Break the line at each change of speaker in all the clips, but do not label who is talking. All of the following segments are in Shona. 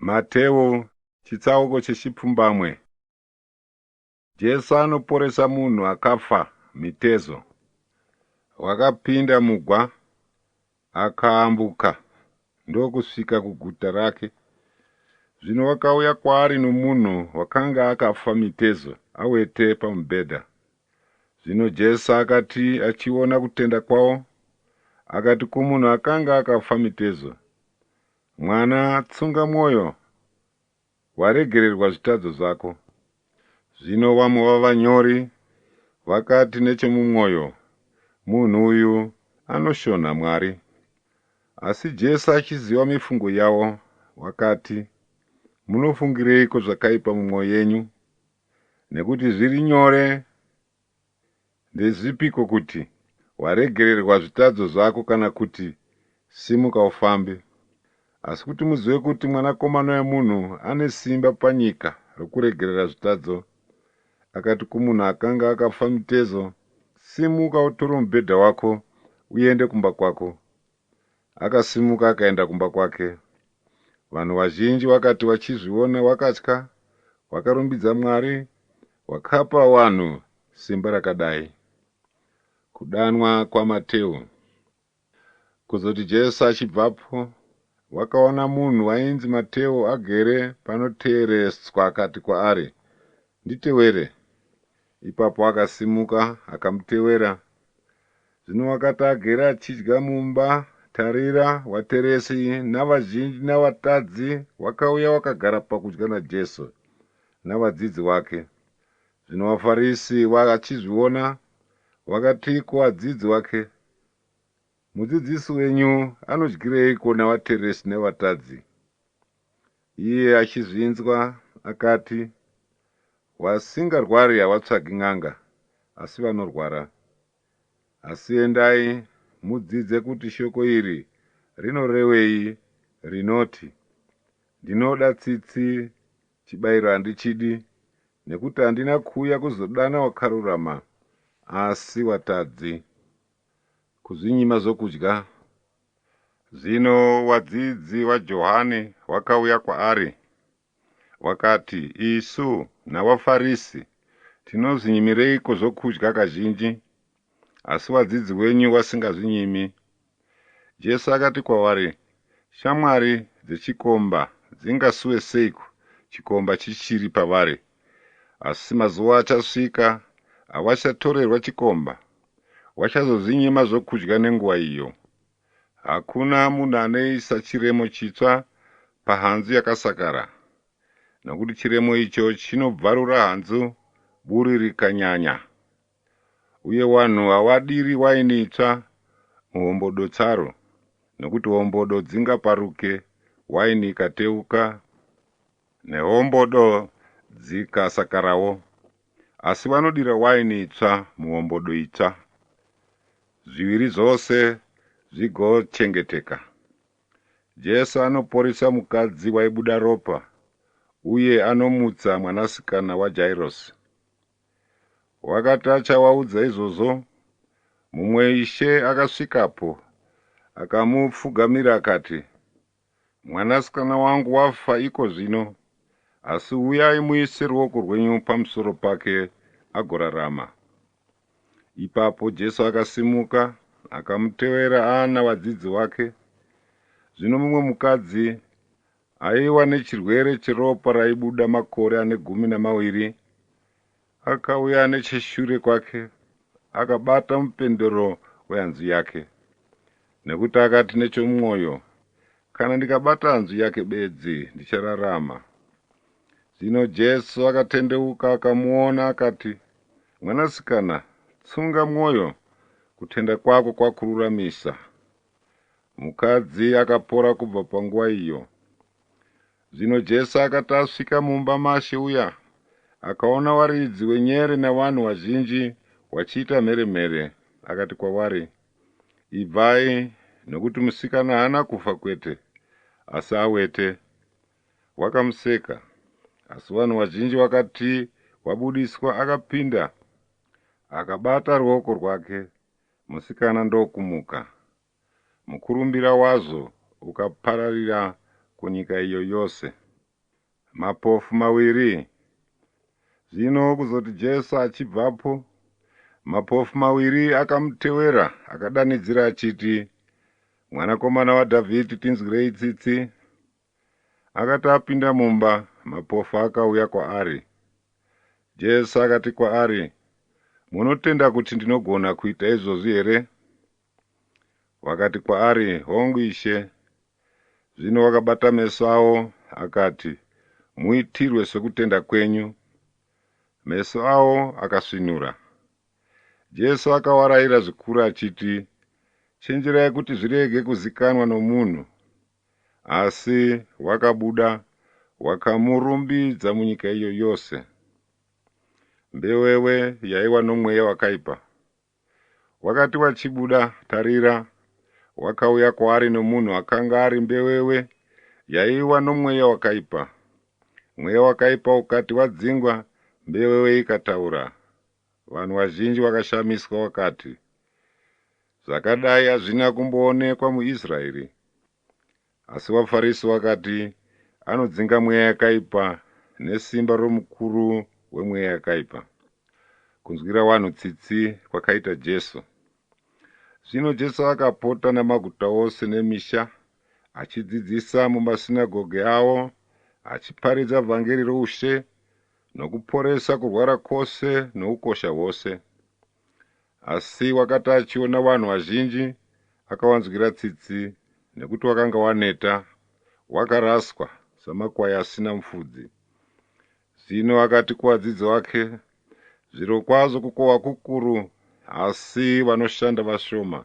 Mateo chitsauko chechipfumbamwe. Jesu anoporesa munhu akafa mitezo. Wakapinda mugwa akaambuka ndokusvika kuguta rake. Zvino wakauya kwaari nomunhu wakanga akafa mitezo awete pamubhedha. Zvino Jesu akati achiona kutenda kwavo, akati kumunhu akanga akafa mitezo, Mwana, tsunga mwoyo, waregererwa zvitadzo zvako. Zvino vamwe vavanyori vakati nechomumwoyo, Munhu uyu anoshonha Mwari. Asi Jesu achiziva mifungo yavo, wakati, Munofungireiko zvakaipa mumwoyo yenyu? Nekuti zviri nyore ndezvipiko kuti, Waregererwa zvitadzo zvako, kana kuti, Simuka ufambe? Asi kuti muzive kuti Mwanakomana wemunhu ane simba panyika rokuregerera zvitadzo, akati kumunhu akanga akafa mitezo, Simuka utore mubhedha wako uende kumba kwako. Akasimuka akaenda kumba kwake. Vanhu vazhinji vakati vachizviona vakatya, vakarumbidza Mwari, wakapa vanhu simba rakadai. Kudanwa kwaMateo. Kuzoti Jesu achibvapo, wakaona munhu wainzi Mateo agere panoteereswa akati kwaari, Nditewere. Ipapo akasimuka akamutewera. Zvino wakati agere achidya mumba, tarira, wateresi navazhinji navatadzi wakauya wakagara pakudya naJesu navadzidzi vake. Zvino vaFarisi vachizviona, vakati kuvadzidzi vake, Mudzidzisi wenyu anodyireiko navateresi nevatadzi? Iye achizvinzwa akati, Vasingarwari havatsvagi n'anga, asi vanorwara. Asi endai mudzidze kuti shoko iri rinorevei rinoti, Ndinoda tsitsi, chibayiro handichidi, nekuti handina kuuya kuzodana wakarurama, asi watadzi. Kuzvinyima zvokudya. Zvino wadzidzi waJohani wakauya kwaari, wakati, Isu navaFarisi tinozvinyimireiko zvokudya kazhinji, asi vadzidzi venyu vasingazvinyimi? Jesu akati kwavari, Shamwari dzechikomba dzingasuwe seiko chikomba chichiri pavari? Asi mazuva achasvika avachatorerwa chikomba, vachazozvinyima zvokudya nenguva iyo. Hakuna munhu anoisa chiremo chitsva pahanzu yakasakara, nokuti chiremo icho chinobvarura hanzu buri rikanyanya. Uye vanhu havadiri waini itsva muhombodo tsaru, nokuti hombodo dzingaparuke, waini ikateuka, nehombodo dzikasakarawo. Asi vanodira waini itsva muhombodo itsva, zviviri zvose zvigochengeteka. Jesu anoporesa mukadzi waibuda ropa uye anomutsa mwanasikana waJairosi. Wakati achawaudza izvozvo, mumwe ishe akasvikapo akamupfugamira akati, Mwanasikana wangu wafa iko zvino, asi uyai muise ruoko rwenyu pamusoro pake agorarama. Ipapo Jesu akasimuka akamutevera ana vadzidzi vake. Zvino mumwe mukadzi aiwa nechirwere cheropa raibuda makore ane 12 akauya necheshure kwake akabata mupendero wehanzu yake, nekuti akati nechomumwoyo, Kana ndikabata hanzu yake bedzi, ndichararama. Zvino Jesu akatendeuka akamuona akati, Mwanasikana, tsunga mwoyo, kutenda kwako kwakururamisa. Mukadzi akapora kubva panguva iyo. Zvino Jesu akati asvika mumba maShe uya, akaona waridzi wenyere navanhu vazhinji wachiita mheremhere, akati kwavari, Ibvai, nokuti musikana haana kufa kwete, asi awete. Wakamuseka. Asi vanhu vazhinji vakati wabudiswa, akapinda, akabata ruoko rwake, musikana ndokumuka. Mukurumbira wazvo ukapararira kunyika iyo yose. Mapofu mawiri. Zvino kuzoti Jesu achibvapo, mapofu mawiri akamutewera akadanidzira achiti, Mwanakomana waDhavhidhi, tinzwirei tsitsi. Akati apinda mumba, mapofu akauya kwaari. Jesu akati kwaari, Munotenda kuti ndinogona kuita izvozvi here? Vakati kwaari, Hongu, Ishe. Zvino wakabata meso avo, akati, Muitirwe sokutenda kwenyu. Meso avo akasvinura. Jesu akawarayira zvikuru achiti, Chenjerai kuti zvirege kuzikanwa nomunhu. Asi wakabuda, wakamurumbidza munyika iyo yose. Mbewewe yaiwa nomweya wakaipa. Wakati wachibuda, tarira, wakauya kwaari nomunhu akanga ari mbewewe yaiwa nomweya wakaipa. Mweya wakaipa ukati wadzingwa, mbewewe ikataura. Vanhu vazhinji vakashamiswa vakati, Zvakadai hazvina kumboonekwa muIsraeri. Asi vaFarisi vakati, Anodzinga mweya yakaipa nesimba romukuru wemweya yakaipa. Kunzwira vanhu tsitsi kwakaita Jesu. Zvino Jesu akapota namaguta ose nemisha, achidzidzisa mumasinagoge avo, achiparidza vhangeri roushe, nokuporesa kurwara kwose noukosha hwose. Asi wakati achiona vanhu vazhinji, akavanzwira tsitsi, nekuti wakanga waneta, wakaraswa samakwai asina mufudzi. Zvino akati kuvadzidzi vake, Zvirokwazvo kukohwa kukuru, asi vanoshanda vashoma.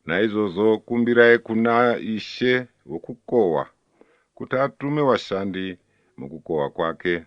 Naizvozvo kumbirai kuna Ishe wokukohwa kuti atume vashandi mukukohwa kwake.